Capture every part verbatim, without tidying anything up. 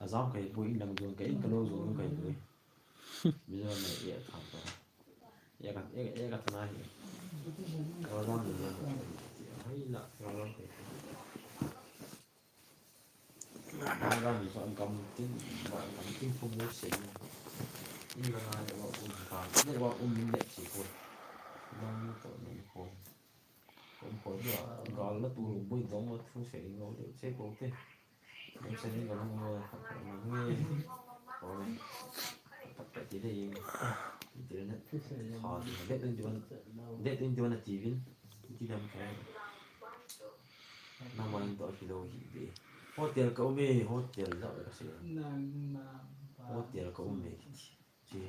Azam kai pui, in lang zong kai, in kalou zong kai pui. Mizoram na e thang to. E ka, e, e ka thana hi. Azam ni zong. Hai na, Azam ni zong kam tin, kam tin pum mo se. In lang a wa um ka, ne wa um min le chi ko. Nang to ni ko. Kom ko dia, gal na tu lu bui dong ma thu se ngo de, se ko te. Em se ni ga nang ma, ma nge. Ko ne. Tak tak ti de yin. Ti de ne. Ha, de de de wan. De de de wan ti vin. Ti dam ka. Na ma in to ki lo hi be. Hotel ka um e, hotel da ka se. Hotel ka um e. Chi.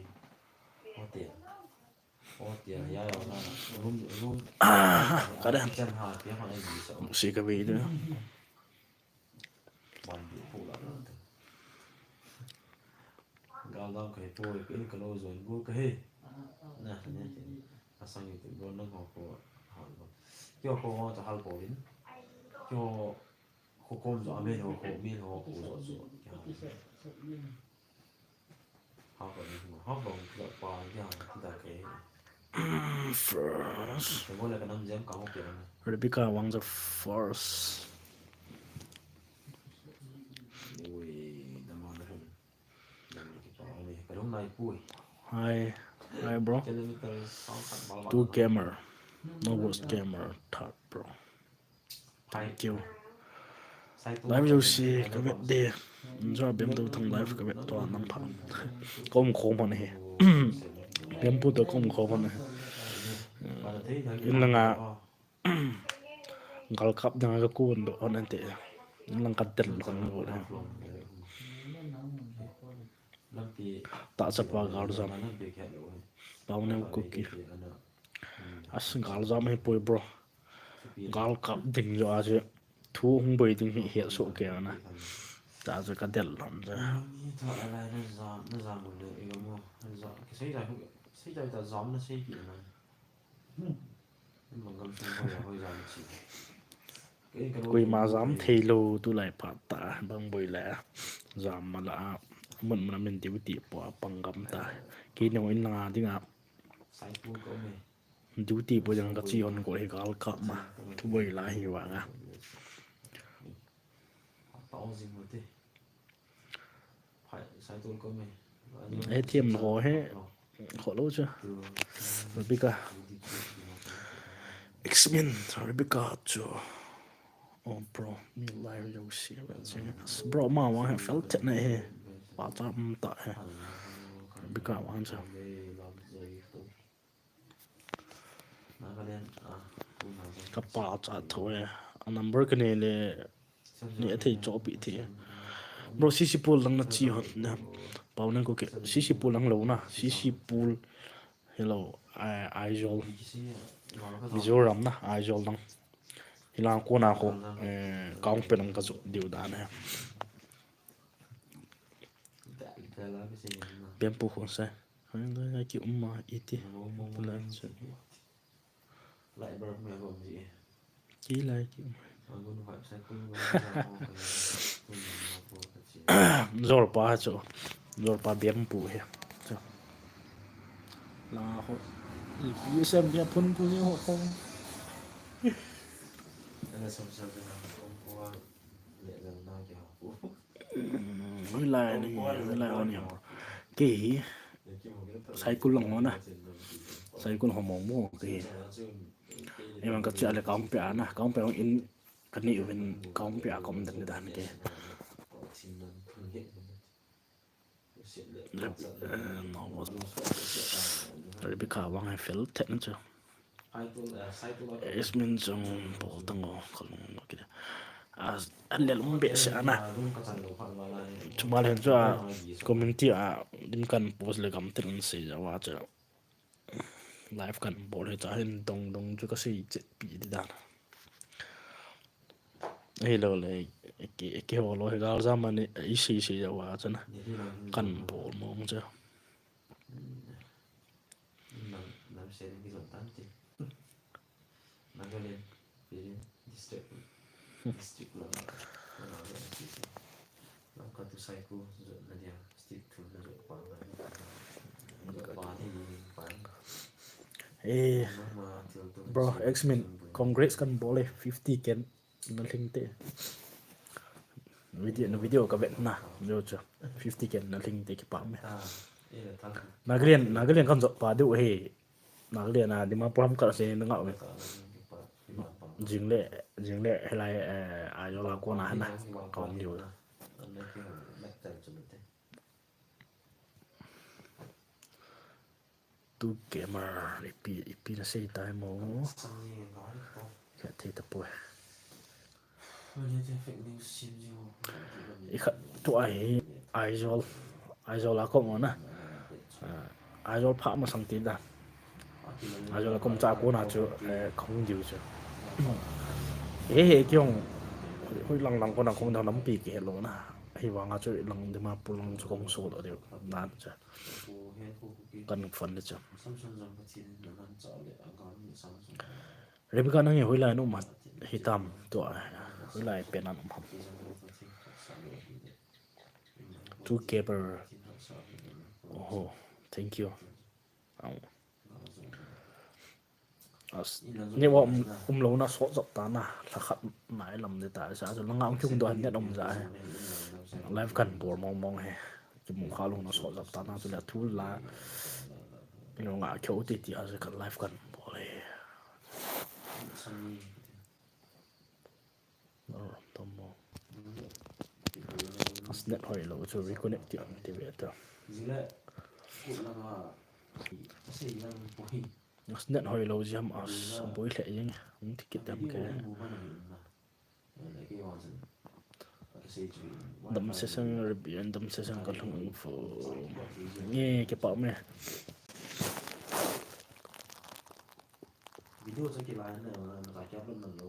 Hotel. Hotel ya ya na. Room, room. Ka da. Kitchen ha, ti ha ai ni sa. Si ka video. Ban bi pu la na. Gal dam kai pui, in kalou zong bu ka he. Na, ne, ne. Asang yu tu, bu nang ho ko, ha, bu. Kyo ko ho ta hal ko vin. Kyo ko kom zo, amen ho ko, min ho ko zo zo. Kya. Ha ko ni, ha ko ni, kya pa, kya, kya ke. First. Kya mo le ka nam jam ka ho ke na. Rebecca Wang the first. Ui, da ma da hun. Hi, hi, bro. Two gamer. No worse gamer, third, bro. Thank you. Live jouse ka vet de. Njo bem do thong live ka vet to nam pha. Kom kom hon he. Bem pu to kom kom hon he. In langa gal kap dang ka kun do hon ante. In lang ka del hon do le. Ta chapa gal jam. Pau ne kuki. As gal jam he poi, bro. Gal kap ding jo a chu thu hung boi ding hi he so ke na. Ta chu ka del lam ja. Koima jam thei lou tulai phat ta bang boi le jam ma la a mun mun min duty po a pang gam ta. Kei neo in langa dinga duty po jang ka chi hon ko he gal kap ma thu boi la hi vanga. He thiam ho he kho lou chu. Rebecca. X-Men, Rebecca chu. Oh, bro, mi live jouse. Bro, ma wa he fel te na he. Pa ta, um, ta he. Rebecca wa chu. Ka pa cha tho e. A number ka nei le, ni a thei cho pi thei. Bro, C C Pool lang na chi hon na. Pau nang ko ke, C C Pool lang lou na. C C Pool. Hello, Ai-, Aizawl. Mizoram na, Aizawl lang. Hilang ko na ko, eh, Kangpokpi lang ka jo diu dan he. Bem pu ko se. Hai, lai, lai, ki um ma, iti. Pula, chu. Ki lai, ki um. Zolpa chu. Zolpa bem pu he. Chu. La ho. Pi sem dia phun pu ni ho ho. Hm, hoilai ni, hoilai ho ni. Kei hi, Saikul lang ho na. Saikul ho mong mong kei hi. Eman ka chia le Kangpokpi a na, Kangpokpi a in ka nei uvin Kangpokpi a ka um den dan kei. Rep-, eh, no, was, Rebecca vang he fel thet na chu. Ismin jong bol tang o, kalung lo kida. A, a lel um behseh ana. Chuma le hin chu a community a dim kan post le gam thil in sei jao a chu. Live kan bol hi ta hin dong dong chu ka sei chet pi di dan. Ahilou le, ki, kihou lou hi gal jam a ni, i sei sei jao a chu na. Kan bol mong chu. Lam, lam sen kizon tan ti. Nagaland, Pidgin, district, district lam, lam, lam, lam, lam, Eh, bro, X-Min, congrats kan bol e, fifty K na lhing te. Video, na video ka vet na, jo cha, fifty K na lhing te kipah me. Nagaland, Nagaland kan jot pa diu he. Nagaland a Dimapur ham kal se na ngau me. Jing le, jing le, helai, eh, a jo la ko na na. Ka om diu. Tu gamer, ipi, ipi na sei tai mo. Ka thei ta poi. I khat tu ai, Aizawl, Aizawl a kom na. Ah, Aizawl pha masang ti da. Aizawl a kom cha ko na chu, eh, kong diu chu. He he kiong, hui lang lang ko na kong da nampi ke lo na. Hi vang a chu lang Dimapur lang chu kong so lo diu. Nan cha. Kan fun le cha. Rebecca nang e hoilai na um hitam tua, hoilai pen na um ham. Tu gamer. Oho, thank you. Au. As, ni wa um, um lo na sot jap ta na, la khat nai lam de ta, sa, so, la nga um chung do han net um ja he. Live kan bol mong mong he. Ki mu kha lo na sot jap ta na, so, la thu la. Lo nga kyo ti ti ha, so, kan live kan bol he. Oh, tomo. As net hoi lo, chu reconnect ti ang ti ve ta. As net hoi lo jam as boi le jing. Ang ticket dam ke. Dam session rebian, dam session ka lhung fo. Nge ke pa me. Video sa kilai na, na ka kya plan man lo.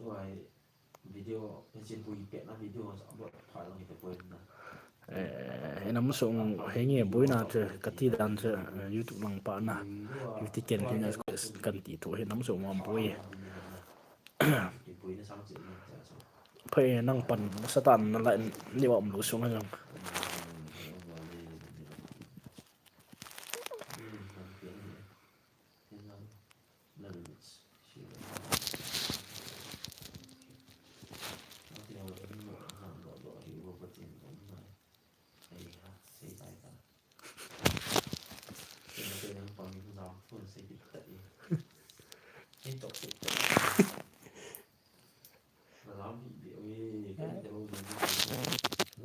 Tua hi video, hiche bui pet na video sa upload pha lang hita poi na. Eh, inam sung henge bui na chu kati dan chu, eh, YouTube lang pa na. Fifty K kina kan ti thu hi inam sung ma bui. Bui na sang chi na cha so. Phai nang pan satan na la ni wa um lo sung na jang.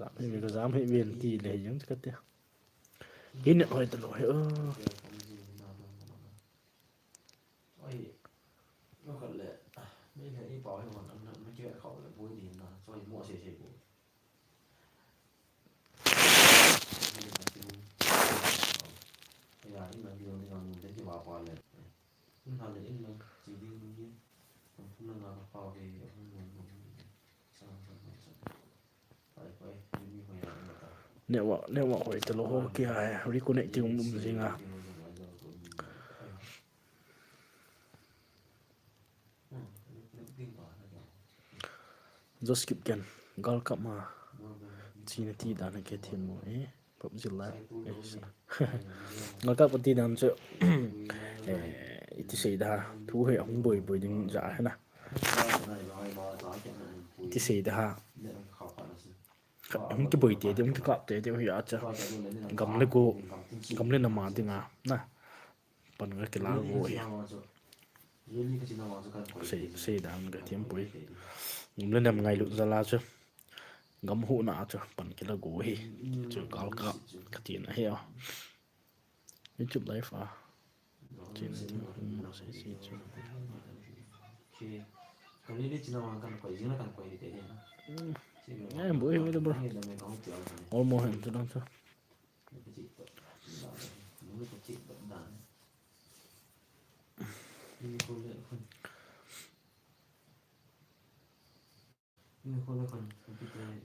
Jam hi ve, jam hi ve ti le jam ka te. Hin hoi ta lo he. Oi, no khat le, mi le i pau hi mon, an, an, an kive khau le, bui din na, so i mo se se bui. Ya, in la video ni kan mun den ki ba pa le. In ha le, in la, si ding ni, kan pun na ka pau ke, ya, pun na, pun na, sa, sa, sa, sa. Network, network hoi ta lo ho ki hai, reconnect ti um um jing a. Just skip ken, gal kap ma. China ti dan ke thim mo e. PUBG Live. Eh, sa. Nga ka pati dan chu, eh, iti sei da, thu he hung boi boi ding ja he na. Iti sei da ha. Hung kiboi te, hung kikap te, te hi a cha. Gam le go, gam le nam a ding a, na. Pan nga kila go hi. Sei, sei da hung ka thim poi. Gam le nam ngailut jal a chu. Gam huhna chu pan kila go hi. Chu gal kap ka ti na hi a. YouTube live a. Chin, chin, chin, chin, chin. Ka really china wang kan koi, jing la kan koi ni te ni. Hmm. Chin. Eh, boi, boi, bro. Almost him to dance.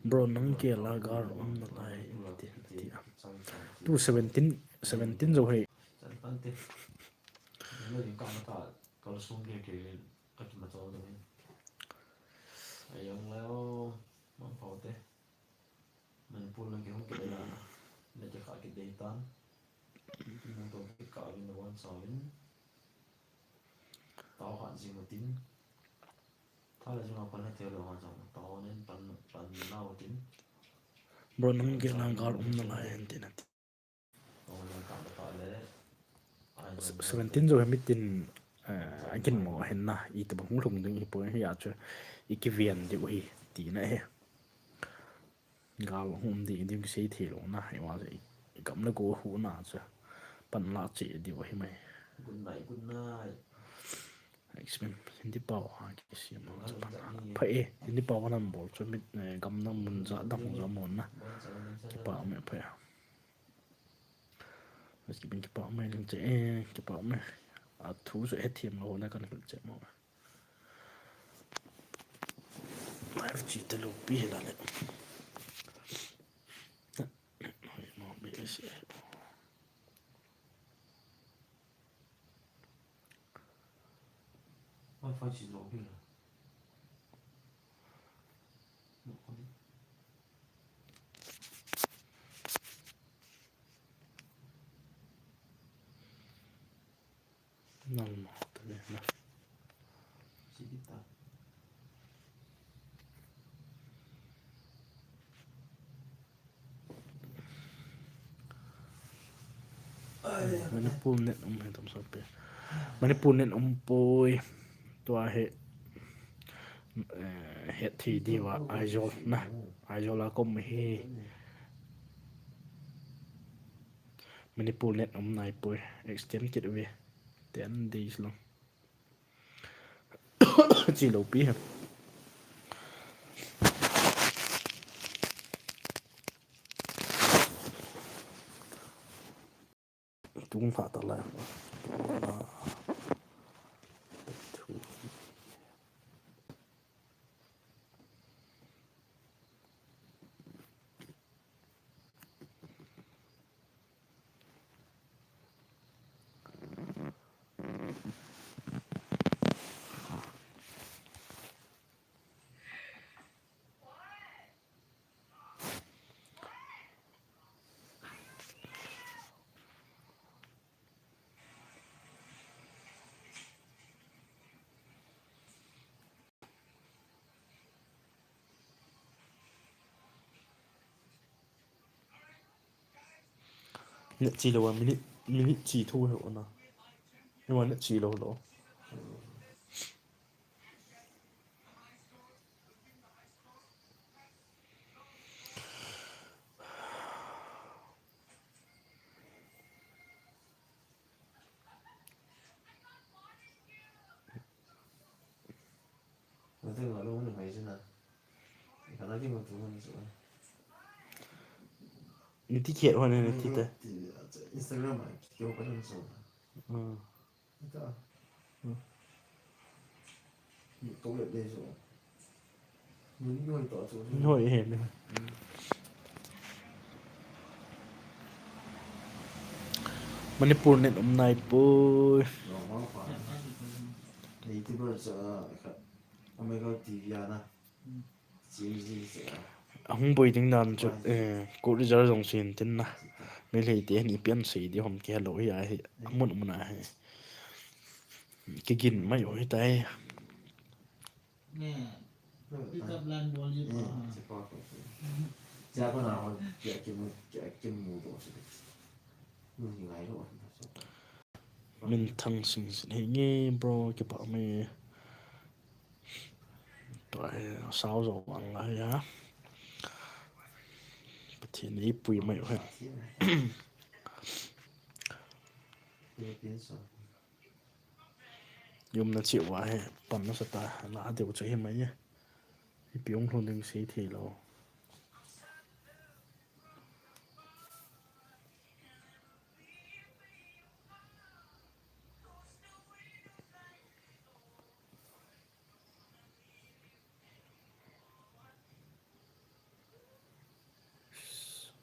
Bro, nang ke la gar um na lai ti, ti. Tu seventeen, seventeen jo hei. Pul na kihong kit le na. Na kikha kit dei tan. Kihong to kit ka vin na wan sa vin. Tao khan jing utin. Tao la jing a pan na thei lo wan sa. Tao nen pan, pan na utin. Bro, nang ke lang gal um na lai hen tin ati. Seventeen jo hemi tin, eh, a kin mo hen na, i tabang hung lhung ding hi poi hi a chu, i kiven diu hi, ti na he. Gal hung di, di kisei thei lo na, i wa i, i kam le ko hu na chu, pan la che diu hi mai. Good night, good night. Explain, Hindi pao ha kisiam ho chu pan ha. Pha e, Hindi pao ka nam bol chu mit, eh, gam nam mun ja dam ho ja mon na. Kipa me pha e. Mas kibin kipa me ling che, eh, kipa me. A thu chu hethiam lo na kan che mo. Live chi te lo pi la le. Hoi mo bi se. Wi-Fi chi lo pi la. Nang mo ta le na. Chi kita. Manipur net um he tam so pe. Manipur net um poi. Tua he, eh, het thi diu a Aizawl na. Aizawl a kom hi. Manipur net um nai poi. Extend kit ve. Ten days lang. Chi lo pi ha. Tung pha ta lai. Net chi lo a minute, minute chi thu he ona. Ni wa net chi lo lo. Niti kiat hon niti te. Instagram a ki open so. Hmm. Ita. Hmm. Ni to le de so. Ni ni hoi to so. Ni hoi he ni. Hmm. Manipur net um nai poi. Normal pa. Ni ti ba sa ka. America T V a na. Ahung boi ding dan chu, eh, court result jong sin tin na. Meitei te hin ipi asei di ham kihe lou hi ahi. Amun mun ahi. Kigin mai u hitai. Minthang Singsit, henge bro, kipah me. Tua hi sao jo vang lai a. Pathen in eipui mai u hen. I umna cheh uva hi pan nasatah a la deu chu hi mai e. Ipi hung lhung ding sei thei lou.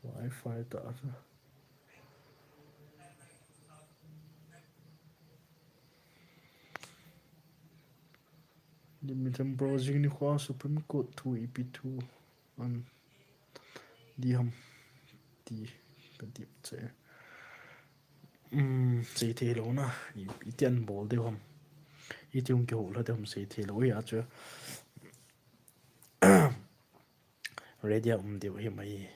Wi-Fi tah chu. Limited browsing ni kho Supreme Court thu ipi thu an. Di ham. Ti ka di che. Um, sei thei lou na. I, iti an bol deu ham. Iti hung kihou lha deu ham sei thei lou. Ui, a chu. Ready a um deu hi mai.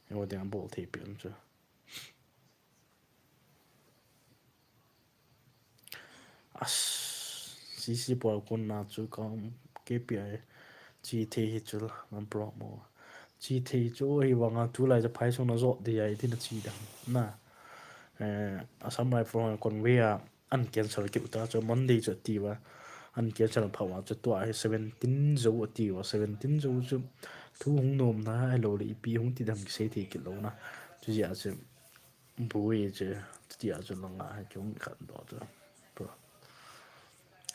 Eo ding a bol thei pen chu. As, C C por kun na chu ka K P I chi thei hi chu la, man pro mo. Chi thei chu hi vanga tulai ja phai sung na jot de ai ti na chi dang. Na, eh, Assam Rifle kon ve a, an cancel keu ta chu Monday chu ati uva. An cancel pha uva chu tua hi seventeen jou ati uva, seventeen jou chu thu hung nom na ai lo le ipi hung ti dam kisei thei kit lou na. Chu jia chu bui chu tia chu langa hai kihung khat do chu. Pro.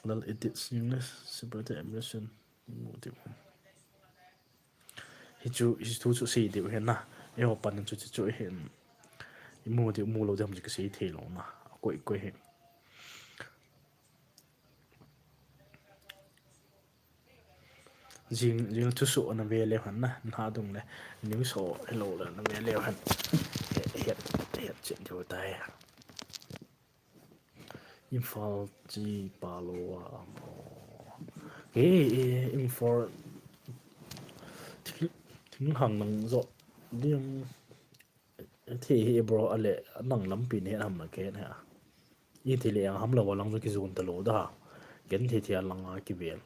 Lal edit English, separate emission. Mu ti. Hi chu, hi thu chu sei diu hen na. Eiho pan chu chu, chu hen. I mu diu, mu lou diu ham chu ka sei thei lou na. A koi koi hen. Jing, jing thu so na ve le han na. Na dung le. News so hello le na ve le han. Hiat, hiat chen diu tai. Imphal chi palo a. He, eh, Imphal. Thing, thinghang nang jo. Diam. Thi hi bro ale nang lampi ne ham na ke na. I thi le ang ham lo wa lang jo ki zun ta lo da. Ken thi thi a lang a ki vel.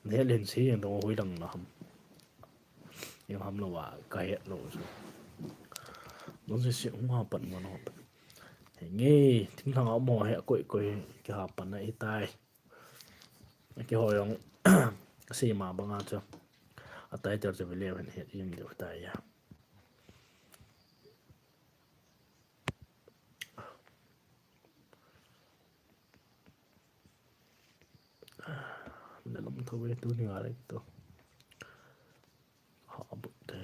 Neh len si yang dong hui lang na ham. Yang ham lo wa ka het lo chu. Dong si si hung ha pan mo no. He nge, thinghang a mo he koi koi ki ha pan na i tai. Ki ho yong si ma banga chu. A tai ter chu vile hen het yim deu tai ya. Na lam tho ve tu ni nga le to. Ha bu te.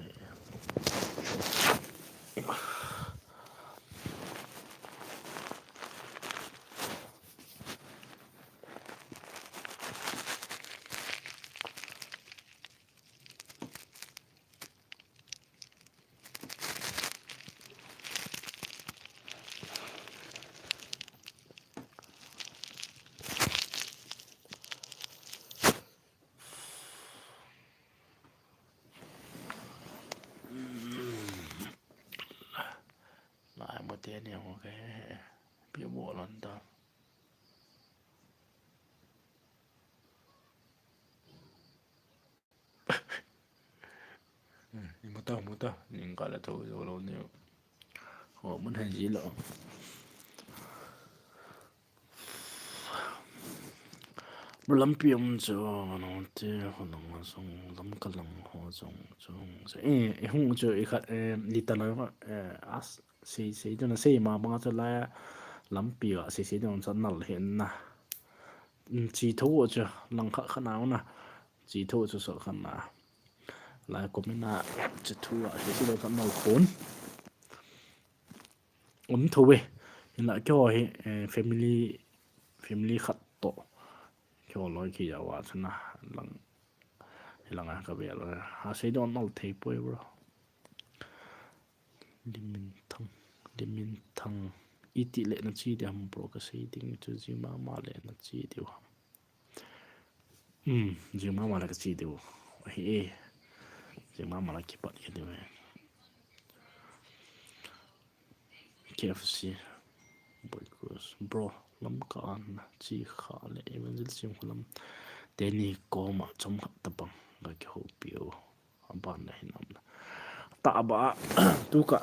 Lai mo te ni ho ke. Pi mo lon ta. Imuta, imuta, ning kala tho jo lo ni. Ho mun han ji lo. Lampi um chu, no te, ho nang ma sung, lam ka lang ho sung, sung. E, e hung chu, e khat, e, li ta lo, e, as, sei, sei, tu na sei, ma, ma chu la, lampi a, sei, sei, tu na sa nal hen na. Chi tho chu, lang kha, kha na, na. Chi tho chu so khan na. Lai comment a chi thu a hi si lo khan nal khun. Um tho ve. Hinla keiho hi, eh, family, family khat to. Keiho loi ki jawa chana lang. Hilang a ka ve lo. Ha sei don nal thei poi bro. Limin thang, limin thang. Iti le na chi de ham bro ka sei ding chu ji ma ma le na chi de ham. Um, jing mama la ka chi diu. Hi e. Jing mama la kipat ka diu e. K F C. Boy Cruz. Bro, lam ka an chi kha le evangelist sim khulam. Teni koma chom khat tapang ka ki ho piu. Aban le hin am. Ta ba tu ka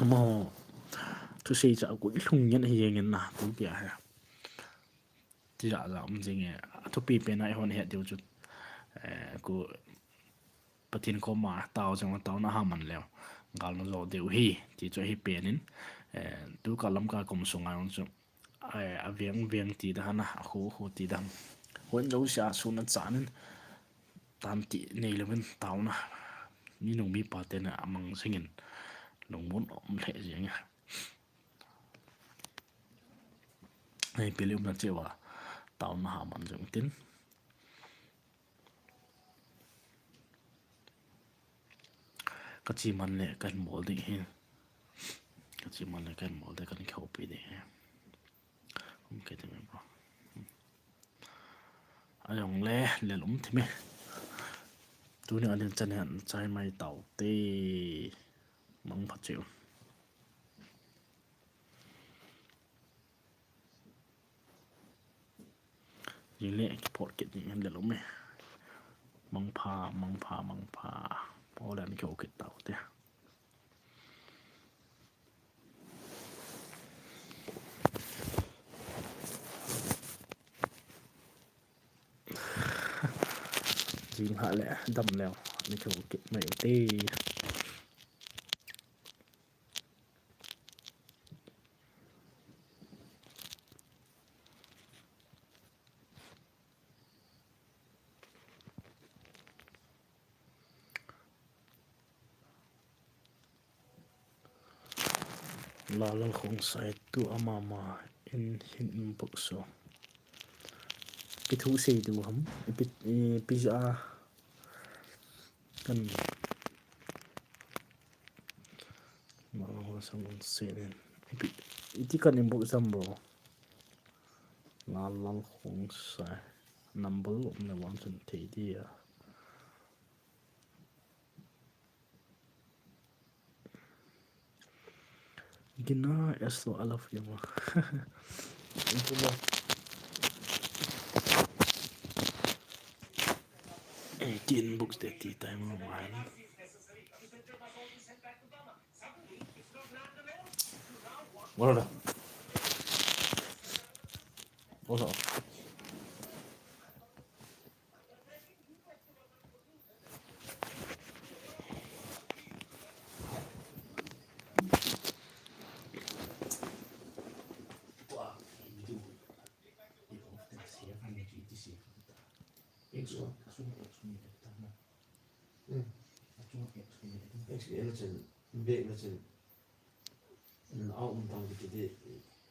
mo. Tu sei cha ku lhung ngen hi ngen na tu pia he. Ti ja ja um jing e. A thupi pen a i hon het diu chu. Eh, ku Pathen koma tao jong tao na ha man leo. Gal na jo diu hi. Ti chu hi pen in. Eh, tu ka lam ka kom sunga jong chu. Eh, a veng veng ti da na, a khu khu ti da. Hon jo sia su na chan in. Tan ti nei levin tao na. Ni nung mi pa te na a mang singin. Lungmon um le jing e. Hei, peli umna cheh uva. Taona ha man jong tin. Kachi man le kan bol ding hi. Kachi man le kan bol ding, kan kihoupi ding hi. Um, kei te me bro. Ajong le, lel um thime. Tuni a ding chan hin chai mai tau te. Mangpha cheu. Jing le kipot kit ding hen le lom e. Mangpha, mangpha, mangpha. Pau le an kihou kit tau te. Jing ha le dam leo. An kihou kit mai u te. Lalal Khongsai tu amama in hin inbox so. Kithu sei tu ham. Ipi, ipi ja. Kan. Lalal Khongsai in sei nen. Ipi, iti kan inbox jam bro. Lalal Khongsai. Number um le wan chun thei dia. Gina, yes, so I love you, ma. Thank you, ma. Eighteen books that tea time, ma. What are the? What's up?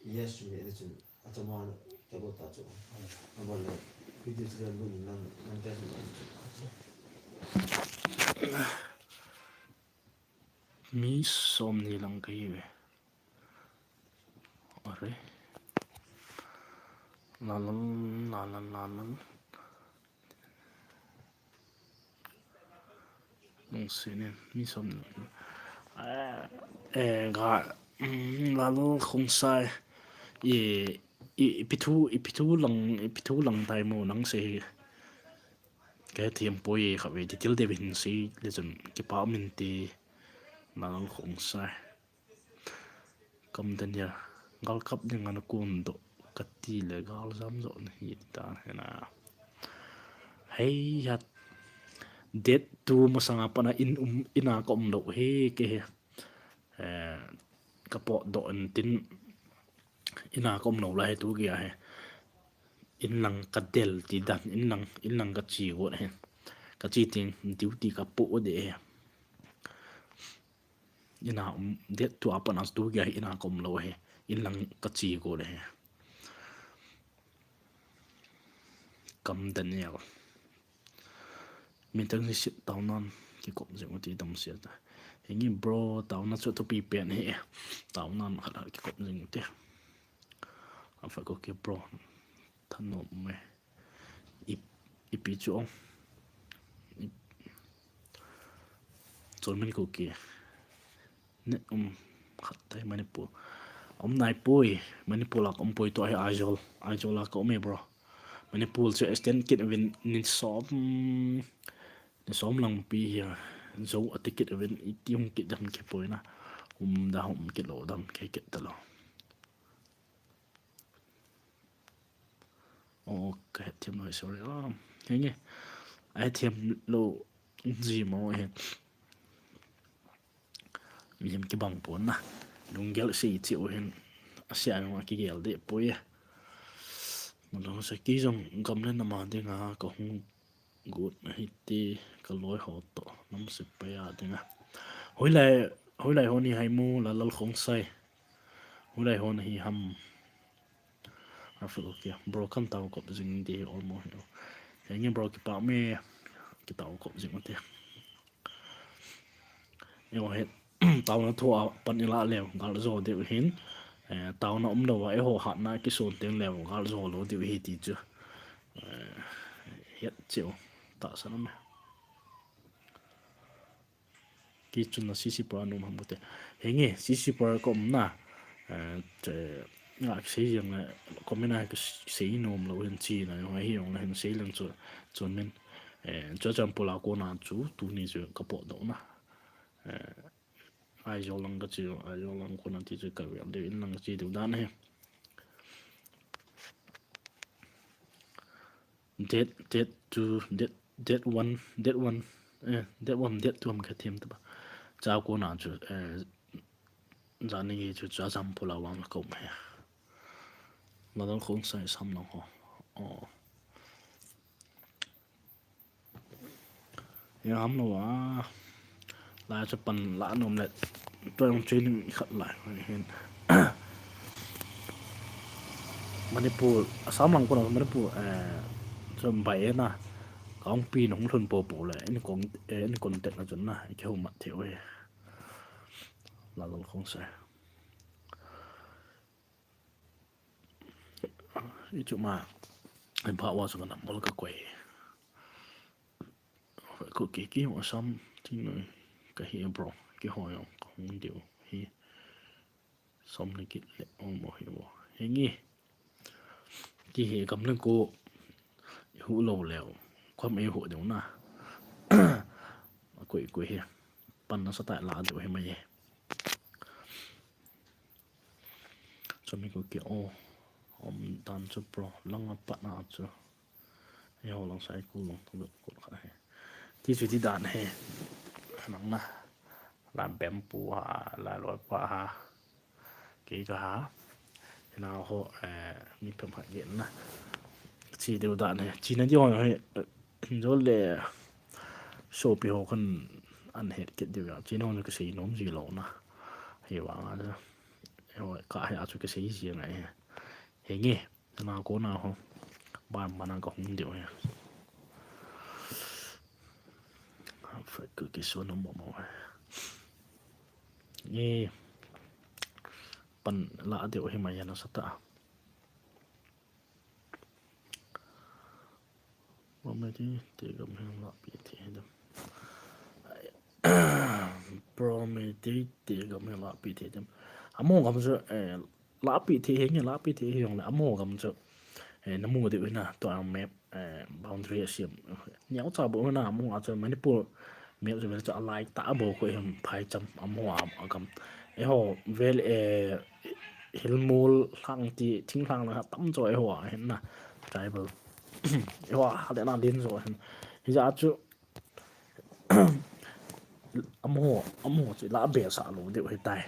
Yes, me, it's an, at a man, the boat, that's all. About the, we just don't know, none, none doesn't. Mi som ni lang ka hi ve. Are. Lalal, lalal, lalal. Nung sinin, mi som ni lang. Eh, eh, ga, mm, Lalal Khongsai. I, i, ipi thu, ipi thu lang, ipi thu lang tai mo nang se hi. Ka hethem poi e kha ve, detail deu hin sei le chun kipa um inte. Lalal Khongsai. Kam Daniel. Gal kap ding ana kun doh kati le gal jam jo na hi ta hena. Hei hat. Date two masanga pat a in um, ina ka um lou hi ke hi. Eh, ka potdoh in tin ina ka um lou lai hi tu kia hi. In lang ka del ti dan, in lang, in lang ka chi got hi. Ka chi ting duty ka po de hi. Ina um, date two a pat a tu kia hi ina ka um lou hi. In lang ka chi got hi. Kam Daniel. Min tang ni sit taunan kikop jing uti dam sia ta. Hingi bro, tauna chu thupi pen hi. Taunan khat khat kikop jing uti. Afa ko ke bro. Thanom me. Ip, ipi chu ong. Ip. Chol min ko ke. Net um khat tai Manipur. Um nai poi. Manipur la ka um poi, tua hi Aizawl. Aizawl la ka um e bro. Manipur chu extend kit uvin ni som, ni som lang pi hi. Zo ati kit uvin iti hung kit dan ke poi na. Um da hung kit lou dan ke kit ta lou. Oh, ka hethem lou, sorry. Ah, henge. A hethem lou ji mo he. Mihem kibang pon na. Lunggel sei chi u hin. A sia jong a kigel de poi e. Malong sa ki jong gam le nam a dinga ka hung got ahi ti ka loi ho to. Nam se pa ya dinga. Hoilai, hoilai ho ni hai mu Lalal Khongsai. Hoilai ho na hi ham. Afa ko ke bro kan tao kop jing de almost. Henge bro kipa me kitao kop jing u te. Eiho het, taona thu a pan ilah leh gal jo diu hin, eh, taona umlou a eiho hatna kisun teng leh gal jo lou diu hi ti chu, eh, het cheu tahsan um e. Kichun na C C par nom ham kate. Henge, C C par ka um na. Eh, che, nga kisei jeng le, comment a kisei nom lou hin chi na, jong hi jong le hin sei leng chu, chun min, eh, Churachandpur a kona chu, tuni chu ka potdoh na. Eh, Aizawl lang ka chi, Aizawl lang kona ti chu ka vel deu in lang ka chi deu dan hi. Date, date two, date, date one, date one, eh, date one, date two ham ka them ta ba. Cha kona chu, eh, jani chu Churachandpur a vang la ka um he. Ladol Khongsai Samlang ho. Oh. Hia ham lou a. Lai chu pan la nom le. Tua jong training khat lai hin. Manipur, Assam lang kona Manipur, eh, chu bai e na. Ka ong pi nong lhun popo le. In kong, eh, in contact na chun na. Kihou mat thei u hi. Ladol Khongsai. Ichu ma, in pha wa sung na mol ka koi. Ko ki ki wa sam ting noi ka hi bro, ki ho yong ka hung diu hi. Som ni kit le ong mo hi wo. Hi ngi. Ki hi kam le ko hu lo leo. Kom e hu diu na. Koi koi hi. Pan na sa ta la diu hi mai. Chumi ko ki o, om dan chu pro, lang a pat na chu. Eiho lang sai ku long tu ko kha he. Ti chu ti dan he. Nang na. La bem pu ha, la loi pa ha. Ki ka ha. Ina ho, eh, mi pem ha gen na. Chi deu dan he. Chi na di ho he. Jol le. Sopi ho kan an het kit deu ya. Chi na ho ka sei nom ji lo na. Hi wa nga. Eiho, ka he a chu ka sei ji ngai he. He nge, na ko na ho. Ban ban ka hung diu he. Fa ku ki so no mo mo he. Nge, pan la diu he mai ya na sa ta. Prometi te gam he la pi the dem. Prometi te gam he la pi the dem. Amo gam chu, eh, la pi the he nge la pi the he jong le amo gam chu. Eh, na mu diu na to a map, eh, boundary a siam. Niau cha bo na mu a chu Manipur map chu chu a lai ta bo ko hem phai cham amo a, a gam. Eiho vel, eh, hilmul hlang ti thing hlang na tam cho eiho a hen na. Tribal. Eiho a le na din zo hen. Hi ja chu amo, amo chu la be sa lo diu he tai.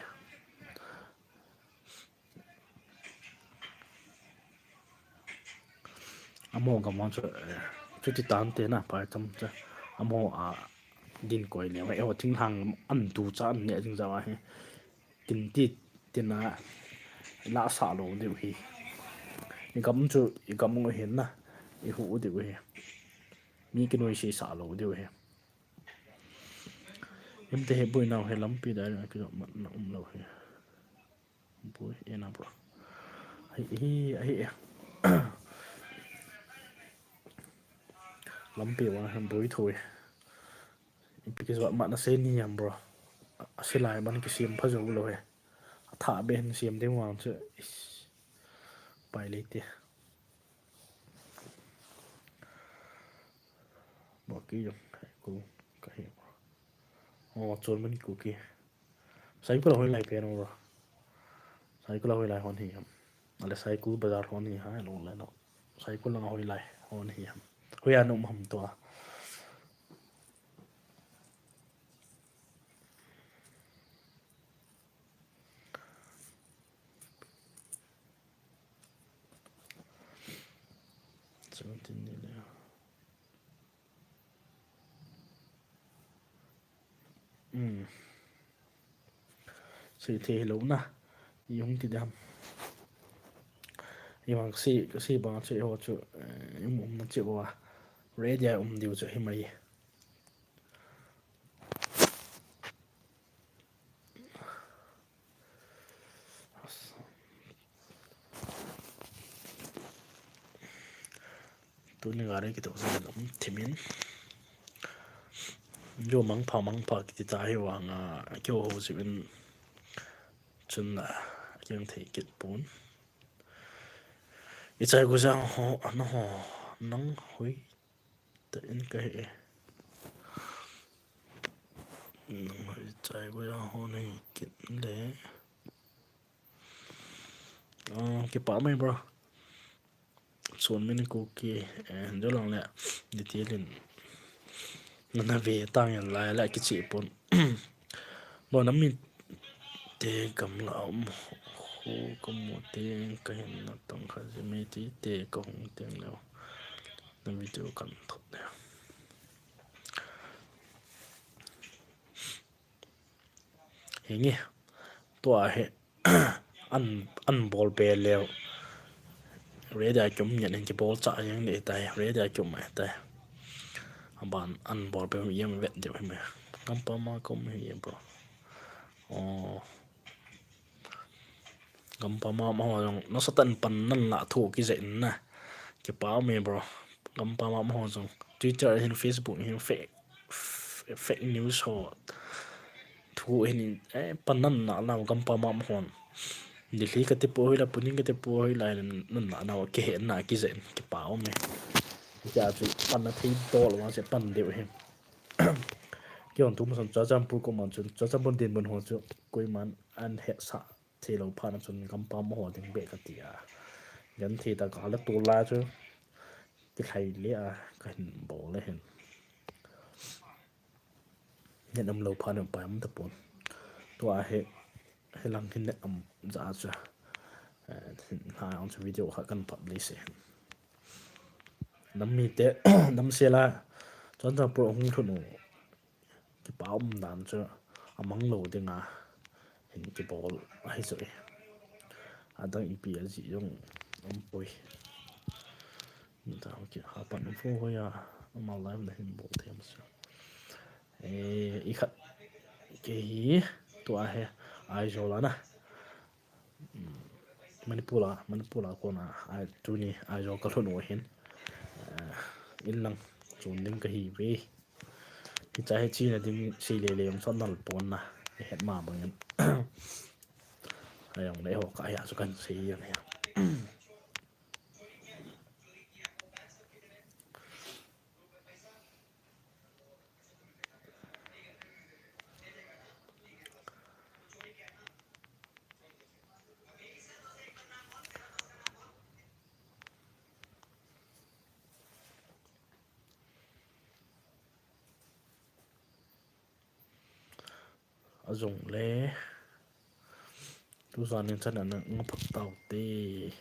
Amo gam chu, eh, chuti tan te na phai cham chu. Amo a din koi le, eiho thing hlang an tu cha an ne jing ja wa he. Tin ti, tin a la sa lo diu hi. I gam chu, i gam u hin na, i hu diu hi. Mi ki noi si sa lo diu hi. Im te he bui nau he lampi dai na ki mat na um lo hi. Bui e na bro. Hi, hi, hi. Lampi wa he bui thui. Ipi ki zuat mat na se ni yam bro. A silai ban ki siam pha zo lo he. A tha be hin siam ding wang chu. Ish. Pai le te. Ba ki yam kai ku ka he bro. O, chon man ku ki. Sai ku la hoi lai pe no bro. Sai ku la hoi lai hon hi yam. Ale sai ku bazar hon hi ha lo le no. Sai ku la hoi lai hon hi yam. Hoi a no mam to a. Seventeen ni le. Um. Sei thei lo na. I hung ti dam. I mang si, si ba chu ho chu, eh, i um na chu wa. Ready a um diu chu hi mai. Ni gari kitoh sa lom thimin. Jo mangpha mangpha kiti ta hi vang a kio ho sibin chun a kiang thei kit pon. I chai gu jang ho, ano ho, nang hui ta in ka he. Nang hui chai gu jang ho nei kit le. Ah, kipa mai, bro. Sun min ku ki, eh, jo lang le, di ti lin. Na ve tang yan lai la kichi pon. Bo nam mi te kam la um, khu kam mo te ka hin na tang kha je me ti te ka hung teng le. Na video kan thot de. Hinge. Tua he. An, an bol pe leo. Ready a kium ngen hin kibol cha yang le tai. Ready a kium mai tai. Aban an bol pe yem vet deu hi me. Gampam a kum hi, bro. Oh. Gampam a amaho jong nasatah in pan nan la thu kije in na. Kipa me, bro. Gampam a amaho jong Twitter hin, Facebook hin, fake, fake news ho. Thu hin, eh, pan nan na la gampam a amaho. Delhi kati po hoi la, Pune kati po hoi la, nan la na kihe na kije in. Kipa me. Kicha chu pan na thei dol ma se pan deu hin. Kion tu ma son Churachandpur ko man chun, Churachandpur din bun ho chu koiman an he sa. Thei lou phat na chun gampam amaho ding beh ka ti a. Genthei ta ka la tu la chu. Kilhai le a ka hin bol le hin. Net um lou phat na pa um ta pon. Tua he, he lang hin net um ja chu. Eh, hin ha ang chu video kha kan publish e. Nam mi te, nam se la, Churachandpur hung thun u. Kipa um dan chu a mang lou ding a hin kibol ahi chu e. Adang ipi a ji jong um poi. Ni ta ki ha pan um fo ho ya, ama live na hin bol them chu. Eh, i khat ke hi tua he Aizawl a na. Manipur a, Manipur a kona, ai, tuni, Aizawl ka lhun u hin. Eh, in lang, chun ding ka hi ve. Hicha hi china ding sei le le jong chon nal pon na. I het ma bang in. Ai jong le ho ka ya chu kan sei jong ya. Ajong le. Tu jan in chan ana nga phak tau te.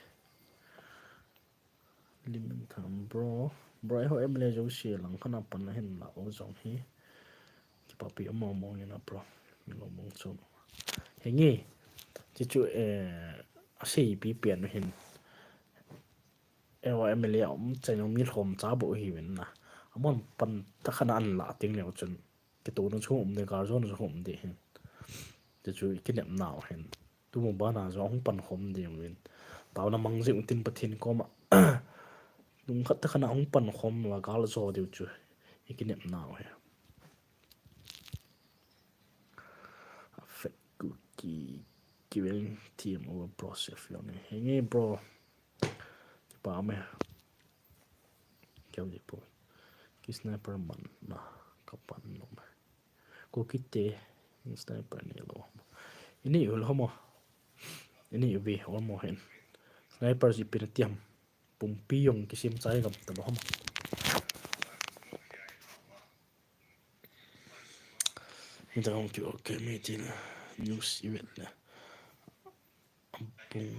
Lim in tham, bro. Bro, eiho M L A jouse lang khat a pan ahin la u jong hi. Kipa pi amo mo nge na, bro. Mi lo mong chu. Hinge. Ti chu, eh, a sei pi pian hin. Eiho M L A um chai jong mi lhom cha bo hi ven na. Amon pan ta khat a an la ting leu chun. Kitohna chu um de, kar jona chu um de hin. Ti chu i kinep nau hin. Tu mo bana jong hung pan khom de uvin. Taona mang jing tin Pathen koma. Nung khat ta khat a hung pan khom la kar jo diu chu. I kinep nau hi. Fake Kuki, kivel team over bro, safe yong ni. Hinge, bro. Kipa me. Keu di po. Ki sniper man na kapan nom. Ko kite sniper ni lo. Ini ul homo. Ini ubi homo hin. Sniper ji pin tiam. Pumpi jong kisim chai gam ta lo homo. Hita hong ki okay me tin news event le. Bung kali,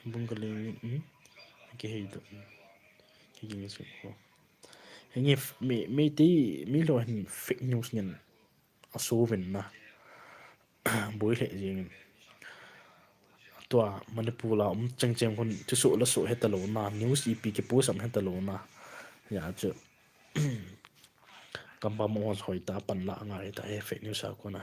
bung kali, hmm? Ki hei do. Ki ging se ko. Hinge f-, mi, mi ti, mi lo hin fake news ngen a su vin na. Bui le jing. Tua Manipur la um cheng cheng hun ti su la su heta lo na. News ipi ki post am heta lo na. Ya chu. Gampam hon hoi ta pan la ngai ta he fake news a kona.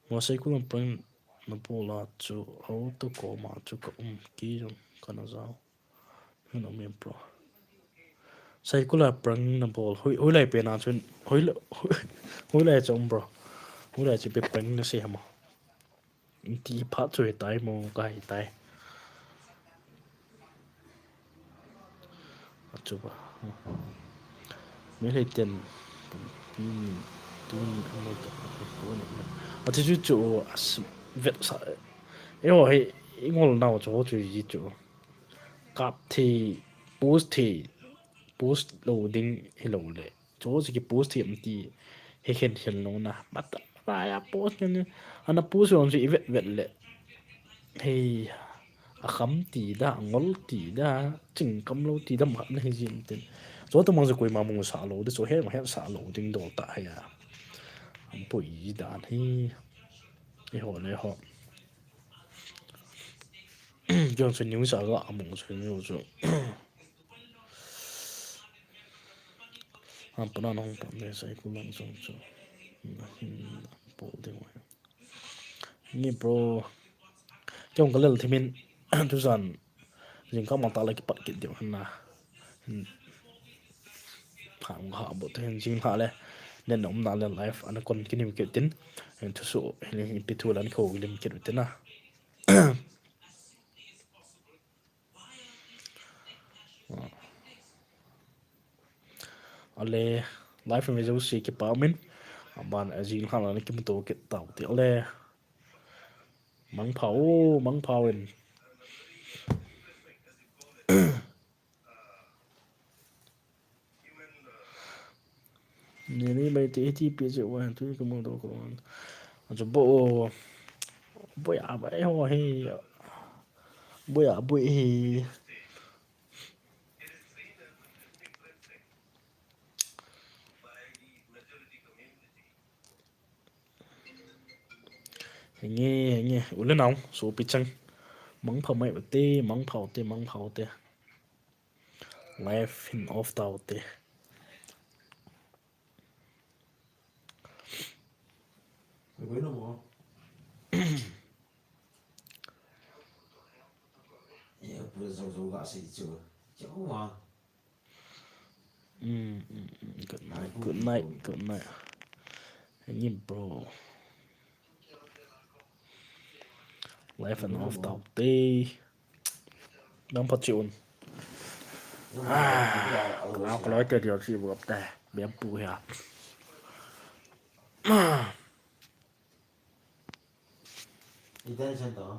Mo sei ku lam pang na pu la chu auto koma chu ka um ki jong kana jao. Ano me bro. Saikula prank na bol. Hui, hui lai pe na chun. Hui lai, hui, hui lai chun bro. Hui lai chu pe prank na se hamo. Ti phat chu he tai mo ka he tai. Achu ba. Mi le ten. Pi, tu ni mo ta. Ati chu chu as vet sa. E ho he, i ngol nau chu chu ji chu. Kap thei, post thei, post lou ding hilou le. Chu chu ki post thei am ti he khen khen lou na. Mata, mata ya post ngen ni. Ana post lou chu i vet vet le. Hei, a kham ti da, a ngol ti da, ching kam lou ti da, ma na hi jin tin. Chu ta mang chu koima mung sa lou, de chu he, he sa lou ding dol ta he ya. Am poi ji dan hi. I ho le ho. Jong chu news a ga among chu news chu. Am pana nong pan de sai ku lang jong chu. Hin po de wa. Ni bro. Jong ka lel thimin tu jan. Jing ka mang ta la ki pat kit de han na. Hin. Ha, ha, bo te hin jing ha le. Nen um na le live ana kon kinim kit tin. Hin thu su, hin, hin pi thu lan kho lim kit tin na. Ale, live me jo si ki pa min. Aban a jing ha la ki mu to kit tau ti ale. Mang phao, mang phao in. Ni ni mai ti ti pi je wa tu ko mo do ko. Ajo bo. Bo ya ba ho he. Bo ya bo he. Henge, henge, ule nau, so pi chang. Mang phao mai te, mang phao te, mang phao te. Live hin off tau te. Oi, no mo. Ya, pura zau zau ga sei chu. Chu wa. Mm, mm, mm. Good night, good night, good night. Henge bro. Live and off tau te. Nang pa chiun. Ah, kalau kalau ke dia si buat teh. Biar pu ya. Ita ni sen to.